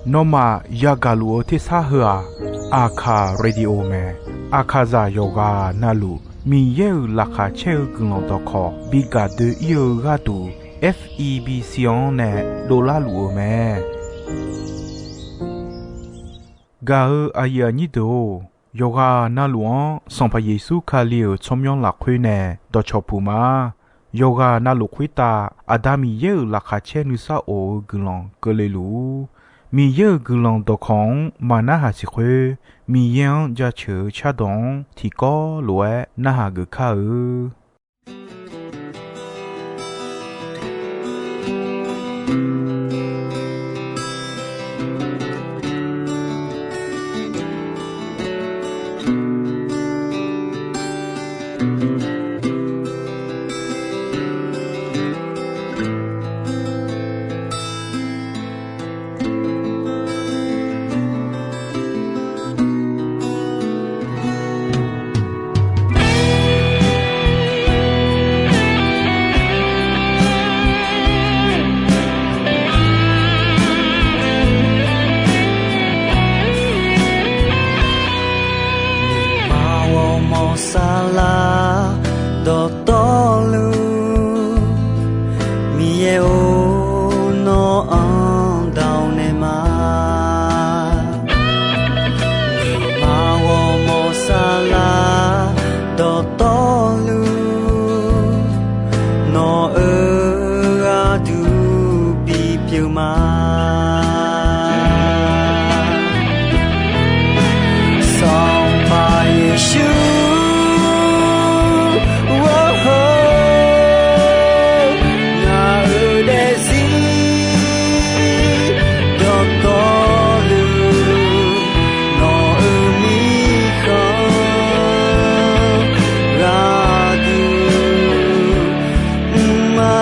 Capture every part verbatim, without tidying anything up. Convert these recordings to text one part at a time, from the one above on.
Nawmaf yagaq luf-eu tersar heu-aq, Aqkaq Radio mae. Aqkaqzaq yawqghaq navluf Miqyaer-euq laqkhaq caer-eu guiqlanq dawqkawq bi gaq doe-ir-eu gharduq, F E B C-anr nae dovlar luf-eu mae. Gaq-eu aqyuif aqnyir deuq-or, yawqghaq navluf-anr Sanqpaq Yeqsur Kali-euq tsawrmyanr lafkhoer nae dawqcawq puq ma. Yawqghaq navluf khoertav Aqda Miqyaer-euq laqkhaq caer nuisar of-eu guiqlanq keuvle luf-ur. Miqyaer-euq guiqlanq dawqkawq-anr maqnarhaq siq khoer, Miqyaer-anr jaceuq-eu cardawq-anr tiqkawv lof-aer narhaq geuf kar-eu. Maqghawq mawq saflar dawqtawvluf, Miqyaer-or, nawr-anr dawq naeq ma. Maqghawq mawq saflar dawqtawvluf, nawq-euq gharduq bipyeuf ma. Sanqpaq Yeqsur, ngaq-euq daefzir dawqtawvluf, nawq-euq mirkhanq gharduq mr ma.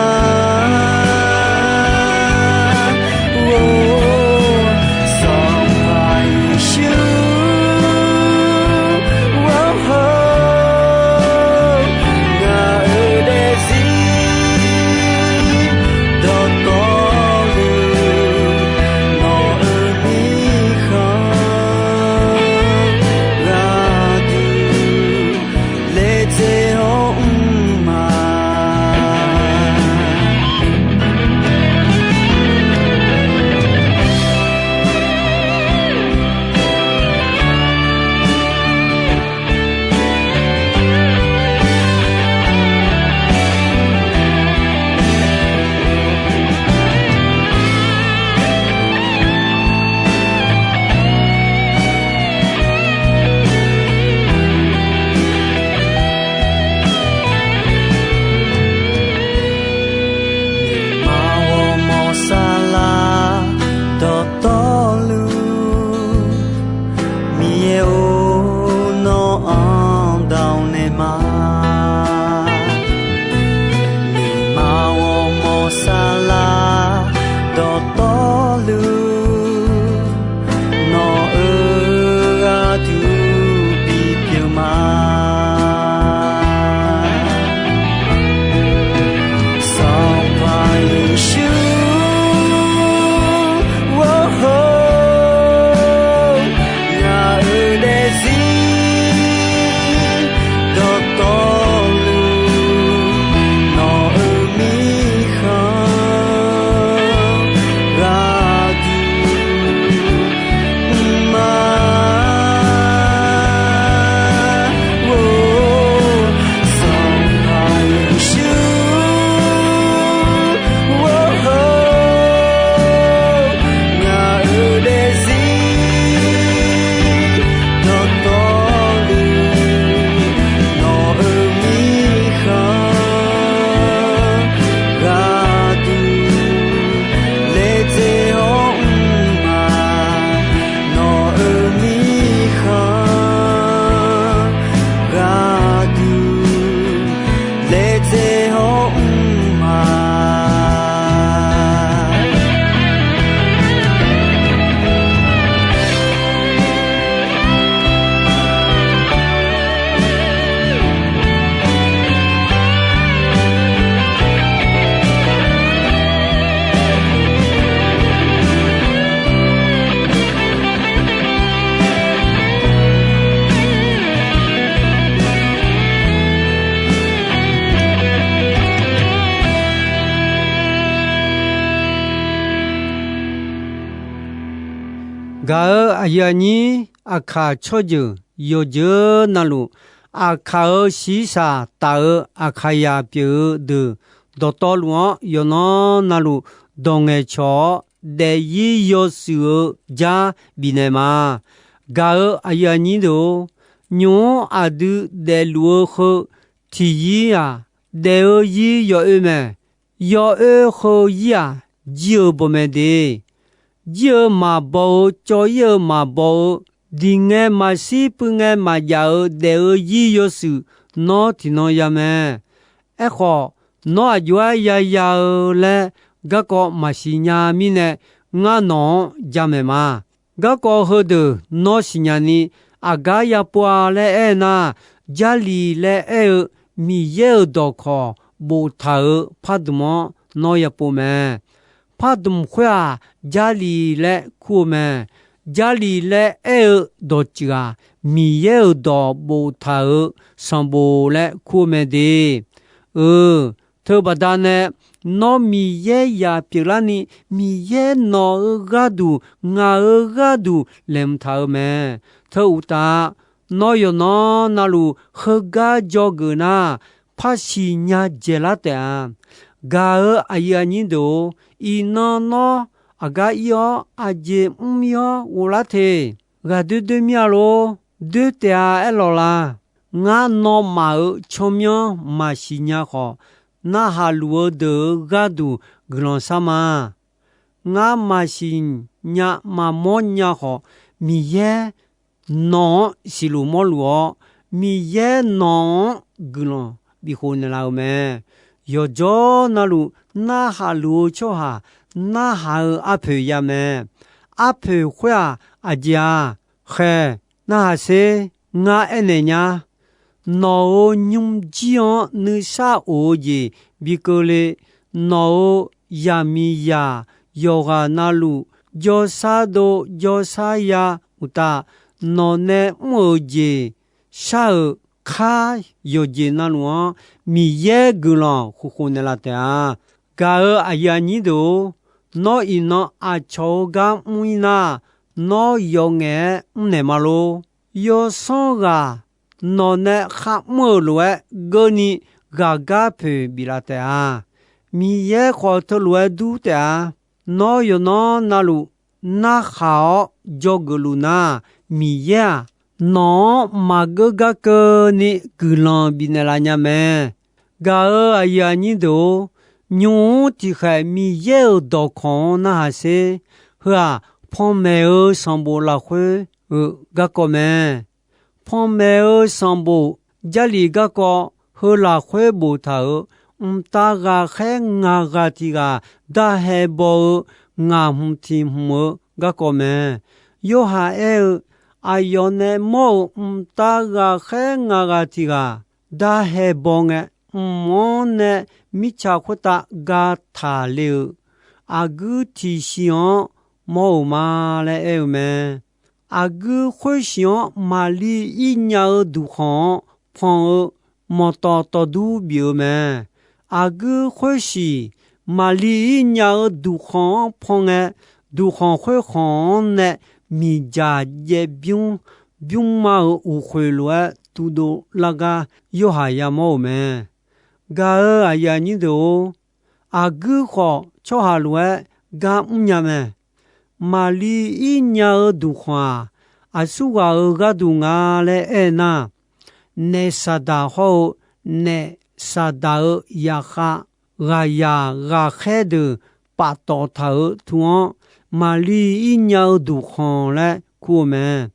Gaq-euq aqyuif aqnyir, aqkaq tsawrjeuq yawqjeuq navluf, aqkaq-euq shiqshaq taf-eu aqkaqyaq pyeuf-eu deuq dawqtawvluf-anr yawqnan navluf dawq ngaeqcawq-awr, daef-ir yawshuif-eu jar bifnaeq ma. Gaq-euq aqyuif aqnyir deuq-or, nymq-mr aqdui daefluf-eu heu tiqyir-aq, daef-eu yir yawoe mae. Yawoe heu yir-aq, jir-eu bawq mae de. Jir-eu maqbaw-eu, cawv-ir-eu maqbaw-eu, diq ngae maqshir, puiv ngae maqjav-eu daef-eu yir yawshuif nawr tiqnan ya mae. Aerkhawf, nawr aqjox-aer yaya-eu laer garkawv maqsiq nya mirnae, ngar nawq-anr jamaeq ma. Garkawv heudeuq nawr siqnya ni, aqgar yapov-a laer aernar, Jarlif laer aer-eu Miqyaer-euq dawqkawq boftaq-euq pardmq-anr nawr yapov mae. Pardmq khoer-aq, Jarlif laer kur-eu mae. Jarlif laer aer-eu dawqtsuif-aq, Miqyaer-euq dawq boftaq-euq sanqbof laer kur-eu mae de. Eu, teubaqda nae, nawr Miqyaer yaq pyeuflarni, Miqyaer nawq-euq gharduq, ngaq-euq gharduq laeqhmq taq-eu mae. Teu uqtaf, nawr yawqnan navluf heugar dzawgeuf nar, par siqnya dzaeqlar taef-a. Gaq-euq aqyuif aqnyir deuq-or, iqnan nawr aqgar ir-awr, aqjeq mr-ir-awr ghoflar te. Ghaqdoer doer mir-a lor. Doer taef-a aerlawq la. Ngar nawmaf-euq tsawrmyanr maqsiq nya khawf, narhaq luf-eu deuq-euq gharduq guiqlanq shar ma. Ngar maqsiq nya maqmawr nya khawf, Miqyaer nawq-anr siqluf mawrluf-awr, Miqyaer nawq-anr guiqlanq bifkhof naeqlaf-euq mae. Yawqjawr navluf narhaq luf-eu tsawrhaq, narhaq-eu arpoeq ya mae. Arpoeq khoer-aq, aqjeq-a? Khaeq, narhaq sher. Ngar aernaeq nya. Nawq-euq nymrjir-anr nuisar of-eu jeq bi keuvle. Nawq-euq zaqmiqzaq yawqghaq navluf jawrshar dov jawrshar ya uqtaf, nawq nae mr-euq jeq shar-euq kar yawqjeq navluf-anr Miqyaer guiqlanq khofkhof naeqlaf taef-a. Gaq-euq aqyuif aqnyir deuq-or, nawr iqnan aqcawq-eu gar mr-ir nar, nawr yawf ngaef-aer mrnaeq ma lor. Yawsanr ghaq nawq nae kharmr-euq lof-aer geuvni ghaqgar poeq biflaf taef-a. Miqyaer khawf teulof-aer dur taef-a. Nawr yawqnan navluf narhaq-awr dzawgeuf luf nar, Miqyaer-aq, nawq-anr maqgeur gar keuvni guiqlanq bifnaeq laf nya mae. Gaq-euq aqyuif aqnyir deuq-or, nymq-mr tiqkhaeq Miqyaer-euq dawqkawq-anr narhaq sher. Heu-aq, panmaeq-eu sanqbof lafkhoer-euq garkawv mae. Panmaeq-eu sanqbof Jarlif garkawv heu lafkhoer boftaq-euq, mqtav ghaqkhaer ngaq ghaq tiq ghaq darhae baw-eu ngaq hmq tiq hmq-eu garkawv mae. Yorhaq aer-eu, aqyawf nae mawr-euq mqtav ghaqkhaer ngaq ghaq tiq ghaq darhae baw ngae, mq-anr nae mirtsaq khoertav ga taq le-euq aqguir tiqsiq-anr mawr-euq ma laer aer-eu mae. Aqguir khoersiq-anr Maqlir ir nya-eu duqkhanq-anr pan-eu manqtawf tawfdur bif-eu mae. Aqguir khoersiq Maqlir ir nya-eu duqkhanq-anr pan ngae, duqkhanq khoerkhanq-anr nae miqdzaq jaev bymr, bymrma-euq uqkhoeq lof-aer duqdov lar gar Yorhaq yamawr-euq mae. Gaq-euq aqyuif aqnyir deuq-or, aqguir khawf tsawrhaq lof-aer gar mrnya mae. Maqlir ir nya-eu duqkhanq-aq, aqsurghaq-euq gharduq nga laer aer nar, naef Saqdaq hawr-eu naef Saqdaq-euq zaqkhav ghaqzaq ghaqkhaer deuq paftawf taq-euq tu-anr, Maqlir ir nya-eu duqkhanq laer kur-eu mae.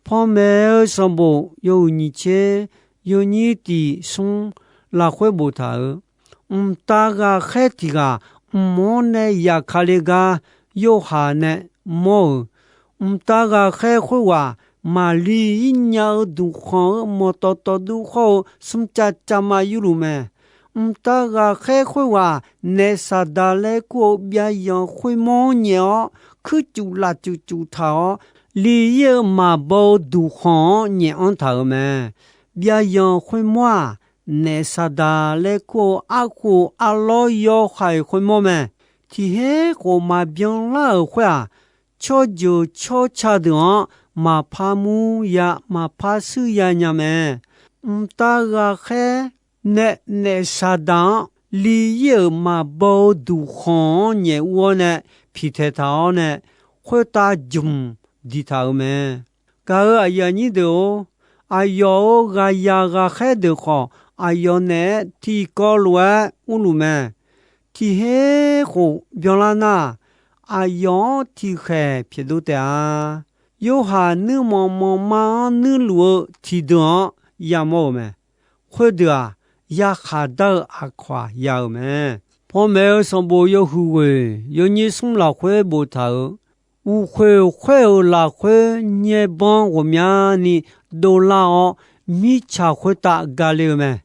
Panmaeq-eu sanqbof yawhuiq nyiq tser yawnyir tiq smr lafkhoer boftaq-euq, mqtav ghaqkhaer tiq ghaq mq-anr nae yaf ka le gar Yorhaq nae mawr-euq, mqtav ghaqkhaer khoerghaq Maqlir ir nya-eu duqkhanq-eu manqtawf tawfdur hawr-eu smrcav cavma yurluf mae. Mqtav ghaqkhaer khoerghaq naef Saqdaq laer kur-eu byavyanq khoermawr-anr nyaef-awr, kuircuf lafcuf cuf taq-awr, li ir-eu maqbaw-eu duqkhanq-anr nyaef anr taq-euq mae. Byavyanq khoermawr-aq, naef Saqdaq laer kur-eu arkhof arlawr yawhaiq khoermawr mae. Tiq her khof maqbyan lar-euq khoer-aq, tsawrjeuq tsawrca deuq-anr maqpar mur ya, maqpar shuir ya nya mae. Mqtav ghaqkhaer nae naef Saqdaq-anr li ir-euq maqbaw-eu duqkhanq-anr nyaef ur-awr nae piqtaeq taq-awr nae, khoertav jmq diqtaq-euq mae. Gaq-euq aqyuif aqnyir deuq-or, aqyawf-euq ghaqzaq ghaqkhaer deuq khawf, aqyawf naeq-aer tiqkawv lof-aer urluf mae. Tiq her khof byanlar nar, aqyawf-anr tiqkhaeq pyaeqdov taef-a. Yorhaq nuirmanq manqma-anr nuirluf-eu tiqdeuq-anr yamawr-euq mae. Khoerdeuq-aq, yarkhaq dar-eu aqkawq-aq ya-euq mae. Panmaeq-eu sanqbof yawhuiq ghoeq yawnyir smr lafkhoer boftaq-euq, uqkhoeq khoer-euq lafkhoer nyaerbanr ghawqmyani dovlar-awr, mirtsaq khoertav gale-eu mae.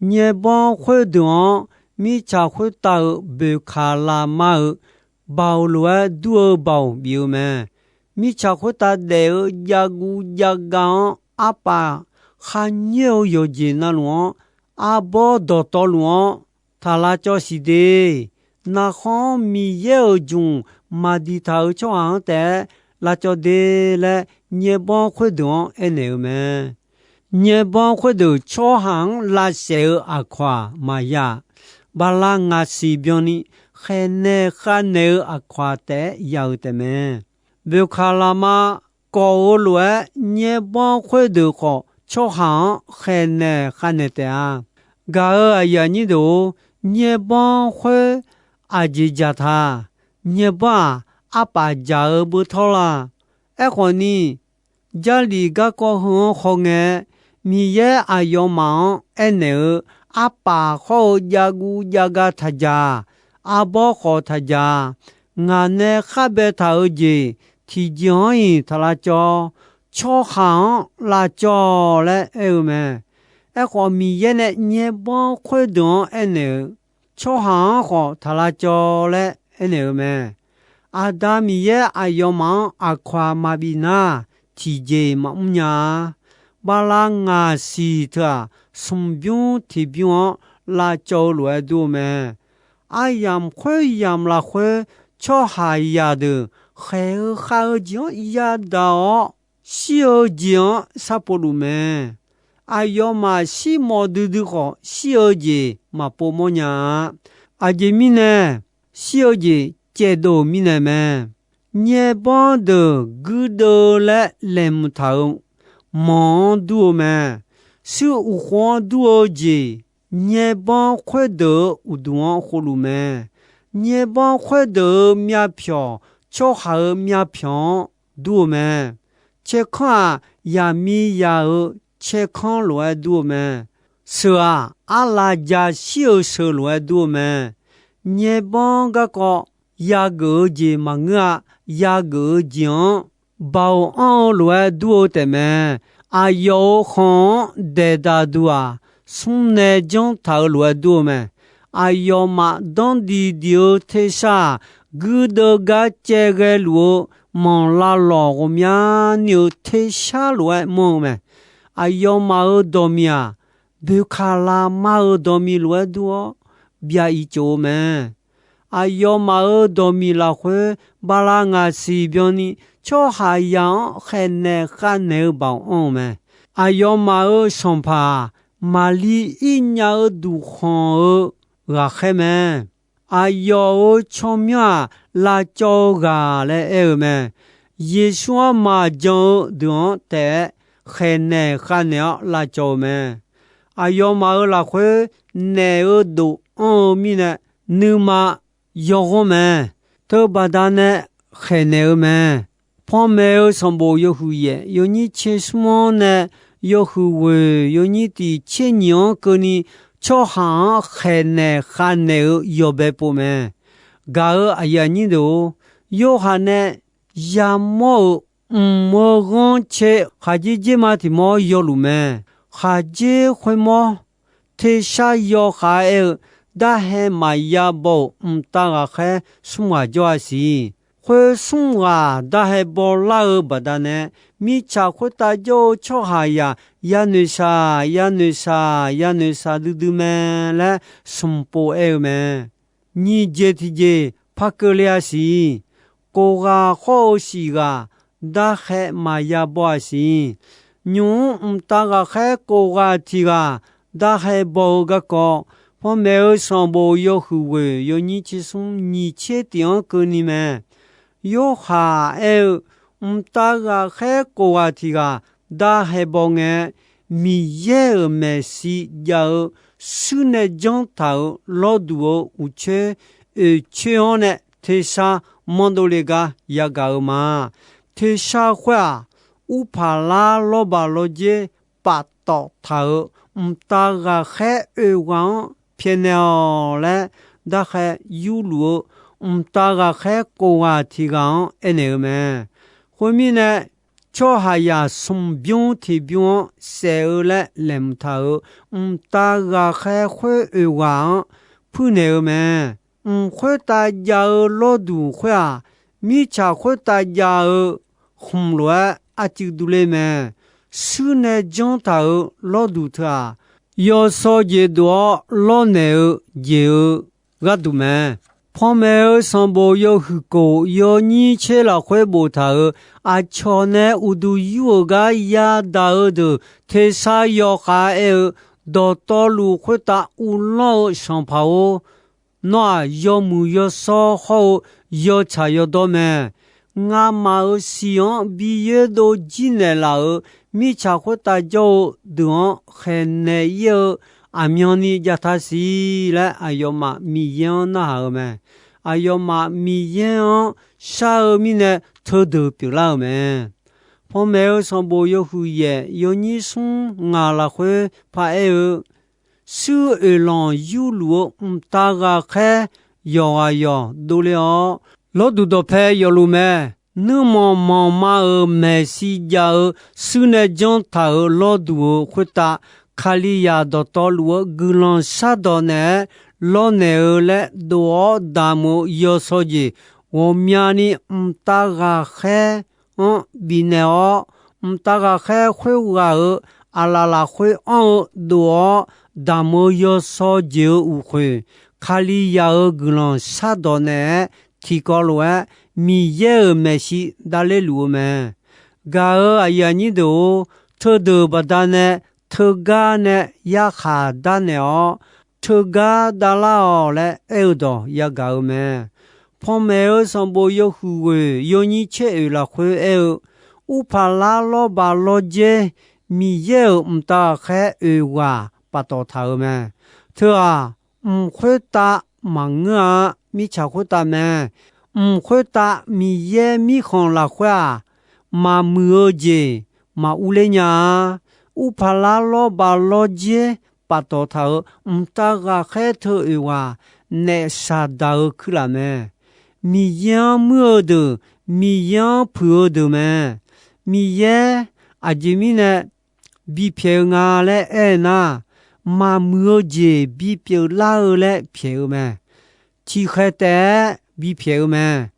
Nyaerbanr khoerdeuq-anr mirtsaq khoertav-euq boeqkaq lavma-euq baoq lof-aer dur-eu baoq bif-eu mae. Mirtsaq khoertav daef-eu javguv javgav-anr arpaf kharnyoer-eu yawqjeq navluf-anr, arbawr dawqtawvluf-anr taq lavcawv siq de. Narkhan-anr Miqyaer-euq jmq maqdiqtaq-euq tsawrhaq-anr taef-aer lavcawv de laer, nyaerbanr khoerdeuq-anr aernaeq-eu mae. Nyaerbanr khoerdeuq tsawrhaq-anr lavsaef-eu aqkawq-aq maqya-aq, bala ngaq siq byanni khaeqnaeq khavnaeq-eu aqkawq-aq taef-aer ya-eu taefmae. Boeqkaq lavma kawq-eu lof-aer, nyaerbanr khoerdeuq khawf tsawrhaq-anr khaeqnaeq khavnaeq taef-a. Gaq-euq aqyuif aqnyir deuq-or, nyaerbanr khoer aqjeq dzaqtaq. Nyaerbanr-aq, arpaf dzaq-eu beuvtawr la. Aerkhawf ni, Jarlif garkawv heu-anr khawngae, Miqyaer aqyawfmaf-anr aernaeq-eu, arpaf hawr-eu javguv javgav taqdzaq, arbawr khawf taqdzaq, ngaq nae khar baetaq-eu jeq tiqjeq-anr-iq taq lavcawv, tsawrhaq-anr lavcawv laer aer-eu mae. Aerkhawf, Miqyaer nae nyaerbanr khoerdeuq-anr aernaeq-eu, tsawrhaq-anr khawf taq lavcawv laer aernaeq-eu mae. Aqda Miqyaer aqyawfmaf-anr aqkawq-aq maqbif nar, tiqjeq maqmr nya-a. Bala ngaq siq teu-aq, smqbymr tiqbymr-anr lavcawv-eu lof-aer dur-eu mae. Aryamq khoeryamq lafkhoer tsawrhaqzaq deuq khaeq-eu khav-eu jeq-anr yadaq-awr, shir-eu jeq-anr sharpov luf mae. Aqyawfmaf shirmawf duidui khawf, shir-eu jeq maqpov mawrnya. Aqjeq mirnae, shir-eu jeq caevdov mirnae mae. Nyaerbanr deuq guirdeuv laer laeqhmq taq-euq manq-anr dur-eu mae. Shuir uqkhov-anr dur-eu jeq, nyaerbanr khoerdeuq-euq uqduq-anr khovluf mae. Nyaerbanr khoerdeuq-euq myavpyawq, tsawrhaq-euq myavpyawq-anr dur-eu mae. Caerkanr-aq, yaqmiqzaq-euq caerkanr lof-aer dur-eu mae. Sheuq-aq, arlaf jashir-eu sheuq lof-aer dur-eu mae. Nyaerbanr garkawv yageuf-eu jeq maqngeur-a. Yageuf-eu jeq-anr baoq anr-eu lof-aer dur-eu taefmae. Aqyawf-euq khanq-anr daeqdaq duq-aq, smr nae janr taq-eu lof-aer dur-eu mae. Aqyawfmaf danrdif dif-eu tersar-aq, guirdeuv gar caev ghae luf-eu manq lavlawq ghawqmyani-euq tersar lof-aer manr-eu mae. Aqyawfmaf-euq dawqmiq-aq, boeqkaq lafma-euq dawqmiq lof-aer dur-awr, byav ir tsof-eu mae. Aqyawfmaf-euq dawqmiq lafkhoer bala ngaq siq byanni tsawrhaqzaq-anr khaeqnaeq khavnaeq-eu baoq anr-eu mae. Aqyawfmaf-euq sanqpaq-aq, maqli ir nya-eu duqkhanq-eu ghaqkhaer mae. Aqyawf-euq tsawrmyanr-aq, lavcawv-eu ghaq laer aer-eu mae. Yeqsur-anr maqjan-eu deuq-anr taef-aer khaeqnaeq khavnaeq-awr lavcawv-eu mae. Aqyawfmaf-euq lafkhoer naef-eu dof anr-eu mirnae, nuima yawghanr mae. Teubaqda nae khaeqnaeq-eu mae. Panmaeq-eu sanqbof yawhuiq yaef yawnyir tser smr-anr nae yawhuiq ghoeq yawnyir tiq tser nyiq-anr keuvni, tsawrhaq-anr khaeqnaeq khavnaeq-eu yawbae pov mae. Gaq-euq aqyuif aqnyir deuq-or, Yorhaq nae yamawr-euq mq-eu ghanrcae khaqdzer dzer ma tiq mawr yawluf mae. Khaqdzer khoermawr tersar yawkhav-aer aer-eu, darhae maqya baw-euq mqtav ghaqkhaer smr ghaq jawr-a siq. Khoer smr ghaq darhae bawlar-eu baqdanae, mirtsaq khoertav jawr-eu tsawrhaqzaq yanoeqshaq yanoeqshaq yanoeqshaq duidui mae laer smq pov aer-eu mae. Nyiq jeq tiqjeq par keuvle-a siq. kov ghaq khawr-eu siq ghaq darkhae maqya baw-aq siq. Nymq-mr mqtav ghaqkhaer kov ghaq tiq ghaq darkhae baw-eu garkawv, panmaeq-eu sanqbof yawhuiq ghoeq yawnyir tser smr nyiq tser tiq-anr keuvni mae. Yorhaq aer-eu, mqtav ghaqkhaer kov ghaq tiq ghaq darkhae baw ngae, Miqyaer-euq maeqshi jav-eu shuir nae janr taq-euq lawrduq-eu uqcoer oeqcoer-anr nae tersar manrdov le gar yagaq-eu ma. Tersar khoer-aq, urpaq lar lawrbaq lawrdzer paftawf taq-euq mqtav ghaqkhaer oeq ghaq-anr pyaeqnaeq-awq laer, darkhae yurluf-eu mqtav ghaqkhaer kov ghaq tiq ghaq-anr aernaeq-eu mae. Khoermirnae, tsawrhaqzaq smqbymr tiqbymr-anr saef-eu laer laeqhmq taq-euq mqtav ghaqkhaer khoer oeq ghaq-anr puirnaeq-eu mae. Mq khoertav jav-eu lawrduq khoer-aq, mirtsaq khoertav jav-eu khmq lof-aer arcuiv durler mae. Shuir nae janr taq-euq lawrduq teu-aq, yawsaw jeq dov-awr lawrnaeq-eu jeq-eu gharduq mae. Panmaeq-eu sanqbof yawhuiq kof yawnyir tser lafkhoer boftaq-euq, aqcawq nae uqduq yur-euq gar yadaq-eu deuq tersar yawkhav aer-eu, dawqtawvluf khoertav uvlanr-eu sanqpaq-or, nawr-aq yawmuiq yawshawr hawr-eu yawtsaq yawdawr mae. Ngamaf-euq siq-anr bi yoerdov jir naeqlaf-euq mirtsaq khoertav jawr-eu deuq-anr khaeqnaeq ir-eu aqmyanni jav taq siq laer aqyawfmaf Miqyaer-anr narhaq-eu mae. Aqyawfmaf Miqyaer-anr shar-eu mirnae teudeuq pyeuflar-euq mae. Panmaeq-eu sanqbof yawhuiq yaef yawnyir smr ngaq lafkhoer paraer-eu, shuir oeqlanq yurluf-eu mqtav ghaqkhaer yawqghaq yawq dovle-awr, lawrduq dawqpae yawfluf mae. Nuirmanq manqma-euq maeqshi jav-eu shuir nae janr taq-euq lawrduq-euq khoertav, Kalizaq dawqtawvluf-eu guiqlanq shardawq naeq-aer lawrnaeq-eu laer dov-awr damq-eu yawsaw jeq, ghawqmyani mqtav ghaqkhaer-anr bifnaeq-awr, mqtav ghaqkhaer khoerghaq-euq aqlaf lafkhoer anr-eu dov-awr damq-eu yawsaw jeq-eu uqkhoeq, Kalizaq-euq guiqlanq shardawq naeq-aer tiqkawv lof-aer Miqyaer-euq maeqshi davler luf-eu mae. Gaq-euq aqyuif aqnyir deuq-or, teudeuq baqdanae teugar nae yarkhaq darnaeq-awr, teugar davlar-awq laer aer-eu dawq yagaq-eu mae. Panmaeq-eu sanqbof yawhuiq ghoeq yawnyir caer oeq lafkhoer aer-eu, urpaq lar lawrbaq lawrdzer Miqyaer-euq mqtav ghaqkhaer oeq ghaq paftawf taq-euq mae. Teu-aq, mq khoertav maqngeur-a. Mirtsaq khoertav mae. Mq khoertav Miqyaer mirkhanq lafkhoer-aq, maqmuiq-eu jeq maqurler nya-a. Urpaq lar lawrbaq lawrdzer paftawf taq-euq mqtav ghaqkhaer teu oeq ghaq naef shaqdaq-eu kuirlaf mae. Miqyaer-anr muir-eu deuq, Miqyaer-anr puiq-eu deuq mae. Miqyaer aqjeq mirnae bipyaeq-eu nga laer aer nar, maqmuiq-eu jeq bipyeuf lar-eu laer pyaeq-eu mae. Tiqkhaeq taef-aer bipyaeq-eu mae.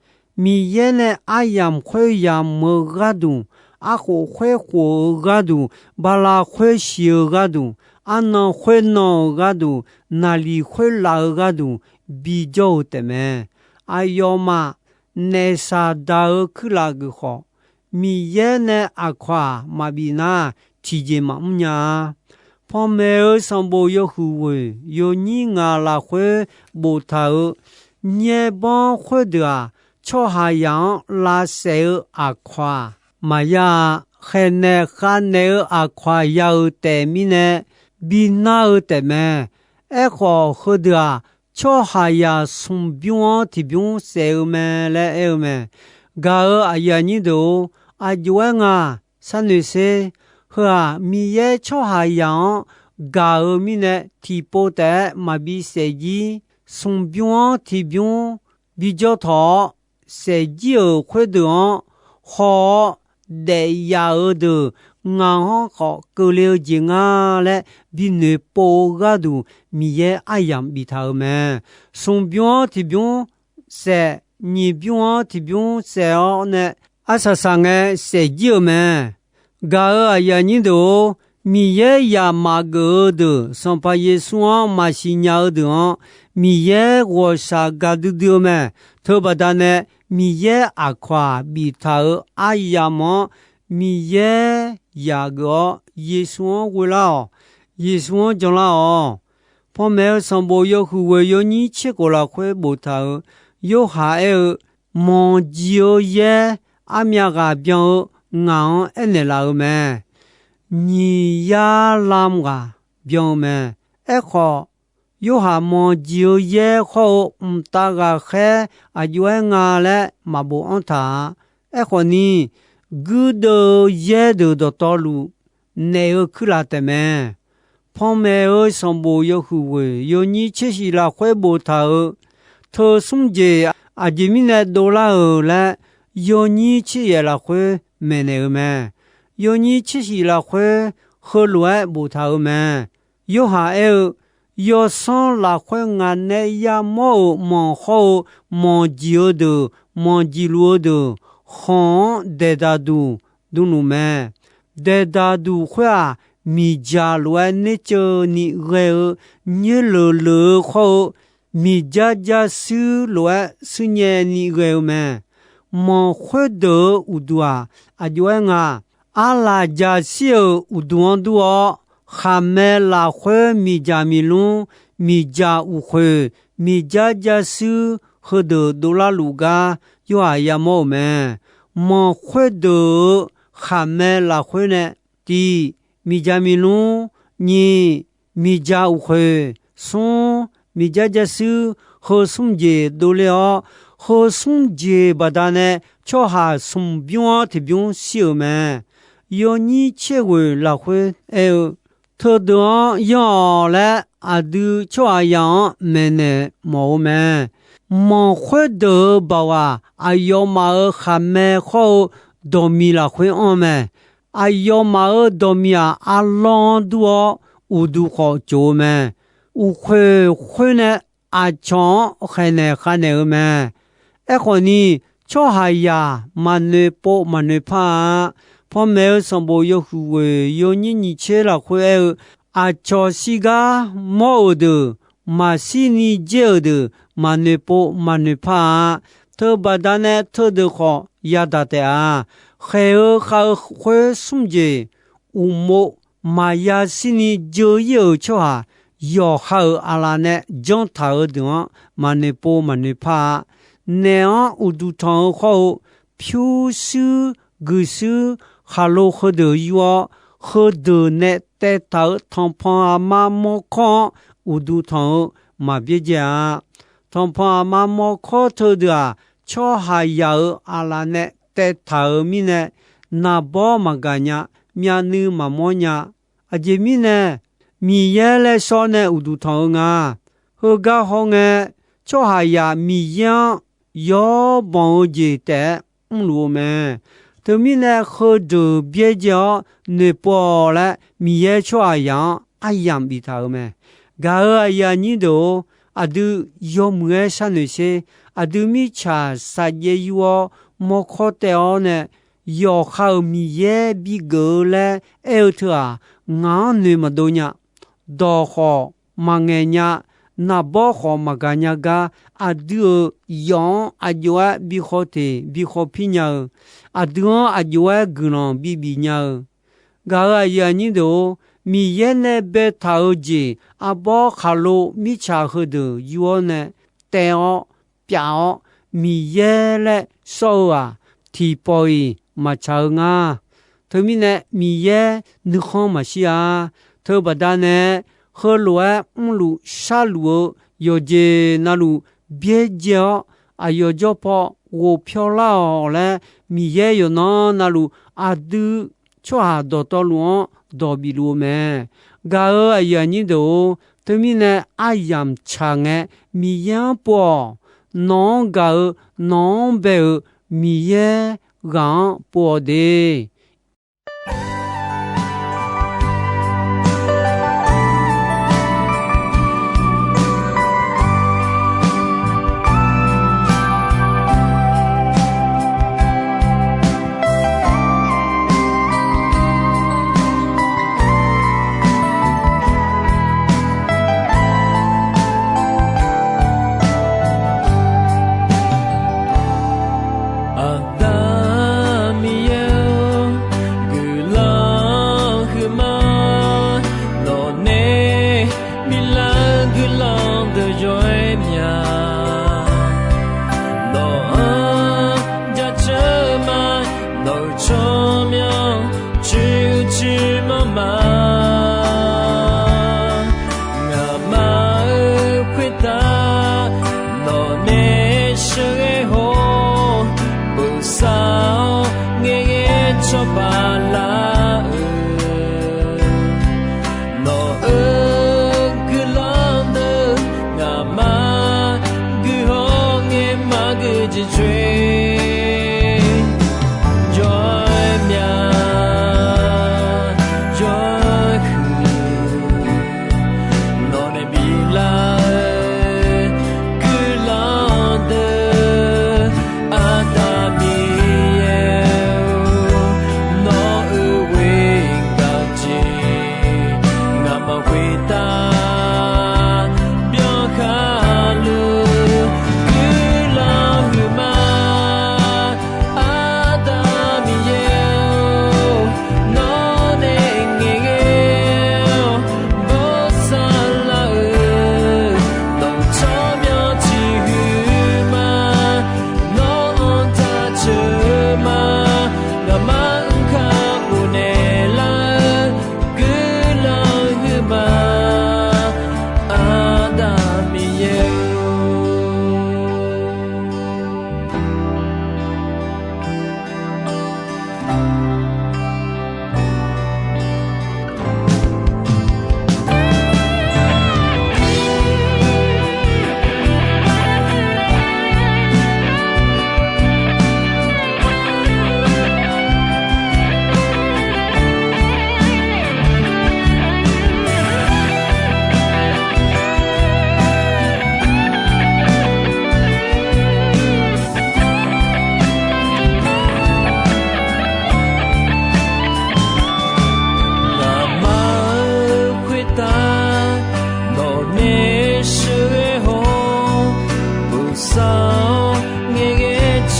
Miqyaer nae aryamq khoeryamq-eu gharduq, arkhof khoerkhof-eu gharduq, bala khoersiq-eu gharduq, arnan khoernan-euq gharduq, naqliq khoerlaf-eu gharduq bijawr-eu taefmae. Aqyawfmaf naef shaqdaq-eu kuirlaf geuf khawf, Miqyaer nae aqkawq-aq maqbif nar, tiqjeq maqmr nya-a. Panmaeq-eu sanqbof yawhuiq ghoeq yawnyir ngaq lafkhoer boftaq-euq, nyaerbanr khoerdeuq-aq, tsawrhaqzaq-anr lavsaef-eu aqkawq-aq maqya-a. Khaeqnaeq khavnaeq-eu aqkawq-aq ya-euq taef mirnae, bi nar-eu taefmae. Aerkhawf, heudeuq-aq, tsawrhaqzaq smqbymr-anr tiqbymr saef-eu mae laer aer-eu mae. Gaq-euq aqyuif aqnyir deuq-or, aqjox-aer nga sharnoeq sher. Heu-aq, Miqyaer tsawrhaqzaq-anr gaq-eu mirnae, tiqpov taef-aer maqbi saefjir. Smqbymr-anr tiqbymr bijawr tawq-awr, saefjir-euq khoerdeuq-anr haw-awr daef yaf-eu deuq, ngaq-anr khawf keuvle-eu jeq nga laer binoeq pov-eu gharduq, Miqyaer aryamq biftaq-euq mae. Smqbymr-anr tiqbymr saef, nyiq bymr-anr tiqbymr saef-awr nae, arsaq saqngae saefjir-euq mae. Gaq-euq aqyuif aqnyir deuq-or, Miqyaer yaq maqgeuf-eu deuq, Sanqpaq Yeqsur-anr maqsiq nya-eu deuq-anr, Miqyaer ghawqshaq gaqdui dui-eu mae. Teubaqda nae, Miqyaer aqkawq-aq biftaq-euq aryamq-anr, Miqyaer yaq geuf-awr Yeqsur-anr ghoelar-awq. Yeqsur-anr janlar-awq. Panmaeq-eu sanqbof yawhuiq ghoeq yawnyir tser khof lafkhoer boftaq-euq, Yorhaq aer-eu, manqjiq-eu yaer armyav ghaq byan-eu ngaq-anr aernaeq laf-euq mae. Nyiq yar lam ghaq byan-eu mae. Aerkhawf, Yorhaq manqjiq-eu yaer hawr-eu mqtav ghaqkhaer aq jov-aer nga laer maqbof anr taq-a. Aerkhawf ni, guirdeuv-eu yaer deuq dawqtawvluf naef-eu kuirlaf taefmae. Panmaeq-eu sanqbof yawhuiq ghoeq yawnyir tser shif lafkhoer boftaq-euq, teu smr jeq aqjeq mirnae dovlar-euq laer, yawnyir tser yaef lafkhoer maeqnaeq-eu mae. Yawnyir tser shif lafkhoer heulof-aer boftaq-euq mae. Yorhaq aer-eu, yawsanr lafkhoer ngaq nae yamawr-euq manq hawr-eu manqjiq-eu deuq, manqjiq luf-eu deuq, khanq-anr daeqdaq duq dmluf mae. Daeqdaq duq khoer-aq, miqdzaq lof-aer nerceuvni ghae-eu, nyoerleuq leuq-eu khawr-eu, miqdzar jarshuir lof-aer shuirnyaevni ghae-eu mae. Manq khoerdeuq-euq uqduq-aq, aq jov-aer nga. Arlaqjaq shir-euq uqduq-anr dur-awr, khaqmae lafkhoer miqdzaq miqlmr, miqdzaq uqkhoeq, miqdzar jarshuir heudeuq dovlar luf gar Yorhaq yamawr-euq mae. Manq khoerdeuq-euq khaqmae lafkhoer nae, tiq, miqdzaq miqlmr, nyiq, miqdzaq uqkhoeq, smr, miqdzar jarshuir heu smr jeq dovler-awr, heu smr jeq baqdanae tsawrhaq smq bymr-anr tiqbymr shir-euq mae. Yawnyir tser ghoeq lafkhoer aer-eu, teudeuq-anr yanr-awq laer aqdui tsawrhaqzaq-anr maeqnaeq mawf-eu mae. Manq khoerdeuq-euq baoq-aq, aqyawfmaf-euq khaqmae khawr-eu dawqmiq lafkhoer anr mae. Aqyawfmaf-euq dawqmiq-aq, arlawr-anr dur-awr uqduq khawf coq-eu mae. Uqkhoeq khoer nae aqcawq-anr khaeqnaeq khavnaeq-eu mae. Aerkhawf ni, tsawrhaqzaq maqnoeq pov maqnoeq par-a. Panmaeq-eu sanqbof yawhuiq ghoeq yawnyir nyiq tser lafkhoer aer-eu, aqcawq shirgar mawr-euq deuq, maqshir ni dzaer-euq deuq maqnoeq pov maqnoeq par-a. Teubaqda nae teudeuq khawf yadaq taef-a. Khaeq-eu khav-eu khoer smr jeq, uqmov maqya shir ni dzeur-ir-euq tsawrhaq, yawqha-euq aqlaf nae janr taq-eu deuq-anr maqnoeq pov maqnoeq par-a. Naef-anr uqduq tanq-eu khawr-eu, pyurshuir guiqshuir khaqlo heudeuq yur-awr, heudeuq nae taev taq-euq tanqpanq aqma mawrkawr-anr uqduq tanq-eu maqbyaerdzae-a. Tanqpanq aqma mawrkawr teudeuq-aq, tsawrhaqzaq-euq aqlaf nae taev taq-euq mirnae, naqbawr maqgaq nya, myavnuiv maqmawr nya. Aqjeq mirnae, Miqyaer laer shawr nae uqduq tanq-eu nga. Heugar hawngae, tsawrhaqzaq Miqyaer-anr yawbanq-eu jeq taef-aer mrluf-eu mae. Teumirnae, heudeuq byaerdzae-awr noeqpov-awq laer, Miqyaer tsawrhaqzaq-anr aryamq biftaq-euq mae. Gaq-euq aqyuif aqnyir deuq-or, aqdui yawmuiq-aer sharnoeq sher. Aqdui mirtsaq saqjaev yur-awr, mawrkawr taev-awr nae, yawqha-euq Miqyaer bigeuf-eu laer aer-eu teu-aq, ngaq-anr noeq maqdov nya. Dawq khawf maqngaeq nya. Naqbawr khawf maqgaq nya gar, aqdui-euq yawf-anr aqjox-aer bi khaw teq bi khaw pir nya-eu, aqdui-anr aqjox-aer guiqlanq bibif nya-eu, gaq-euq aqyuif aqnyir deuq-or, Miqyaer nae baetaq-eu jeq arbawr khaqlo mirtsaq heudeuq yur-awr nae taev-awr pyaf-awr, Miqyaer laer shawr-eu-aq, tiqpawf-iq maqtsaq-eu nga. Teumirnae, Miqyaer nuikhanr maqshir-a. Teubaqda nae, heulof-aer mrluf sharluf-eu yawqjeq navluf byaerdzae-awr, aqyawf jawrpaw ghofpyawr lar-awq laer, Miqyaer yawqnan navluf aqdui tsawrhaq dawqtawvluf-anr dawq bifluf-eu mae. Gaq-euq aqyuif aqnyir deuq-or, teumirnae aryamq tsaq ngae, Miqyaer-anr pov-awq. Nawq-anr gaq-eu, nawq-anr bae-euq Miqyaer ghaq-anr pov-awq de.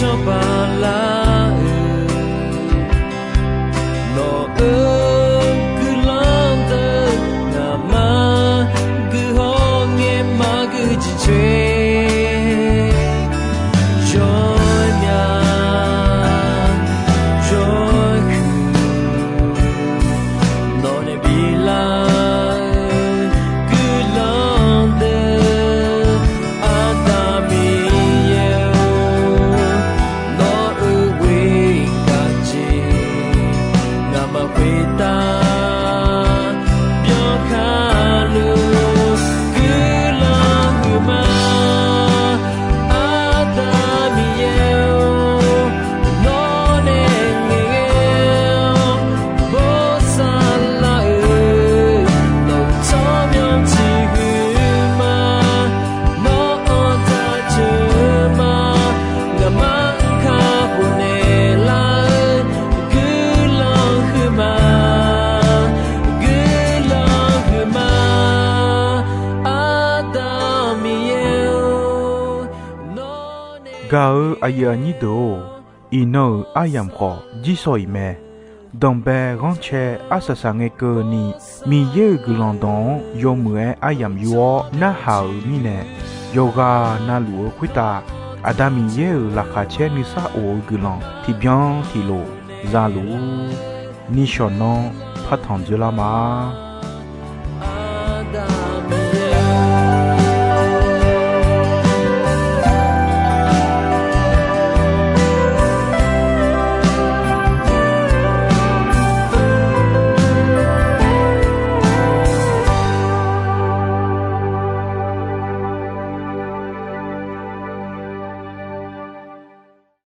Yawbaq lar-euq nawq-euq guiqlanq deuq, ngaqma guiqhaw ngae maqgui jeq coer, jawrnya jawrhuiq nawq nae bilar-eu guiqlanq deuq, Aqda Miqyaer-or, nawq-euq ghoer gaq jeq ngaqma khoertav byankhar luf guiqlanq huiqma. Aqda Miqyaer-or, nawr nae ngaeqghae-awr bosav lar-euq nawq-euq tsawrmyanr tiq huiq ma. Nawr-anr jaceuq ma. Ngaqma kakhof naeqlar-eu guiqlanq huiqma, guiqlanq huiqma. Aqda Miqyaer-or, nawr nae gaq-eu aqyuif aqnyir deuq-or, iqnan-euq aryamq khawf jirsawq iq mae. Danqbae ghanrcae arsaq saq ngae keuvni, Miqyaer-euq guiqlanq dawq-anr yawmuiq-aer aryamq yur-awr narhaq-euq mirnae, yawqghaq navluf-eu khoertav Aqda Miqyaer-euq laqkhaq caer nuisar of-eu guiqlanq tiqbyan tiqlof za luf-ur. Nishawq nanr partanq dzoerlar ma.